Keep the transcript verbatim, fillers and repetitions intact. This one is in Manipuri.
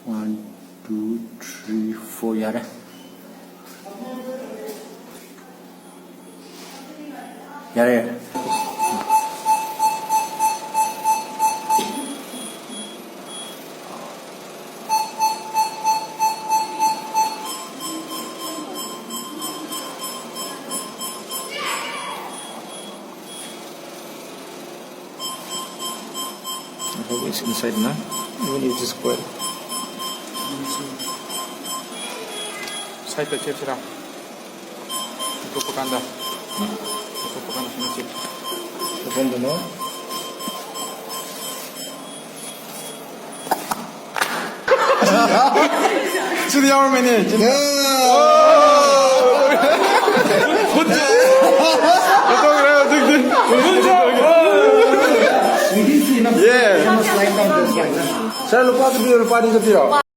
One, two, three, four. ꯌꯥꯔꯦ, ꯌꯥꯔꯦ, ꯌꯥꯔꯦ. I hope it's inside, na? Even if it's square. Side ꯇ ꯆꯦꯞꯁꯤꯔꯥ? ꯂꯧꯊꯣꯛꯄ ꯀꯥꯟꯗ, ꯂꯧꯊꯣꯛꯄ ꯀꯥꯟꯗ ꯁꯨꯃꯥꯏꯅ ꯆꯦꯞꯁꯤ꯫ ꯂꯧꯊꯣꯛꯐꯝꯗ ꯅꯣ? ꯁꯤꯗꯤ ꯌꯥꯎꯔꯝꯃꯦꯅꯦ꯫ ꯂꯧꯊꯣꯛꯈ꯭ꯔꯦ ꯍꯧꯖꯤꯛꯇꯤ꯫ ꯌꯦ꯫ ꯁꯥꯔ, ꯂꯨꯄꯥ ꯑꯗꯨ ꯄꯤꯔꯣ, ꯂꯨꯄꯥ ꯑꯅꯤꯗ ꯄꯤꯔꯣ꯫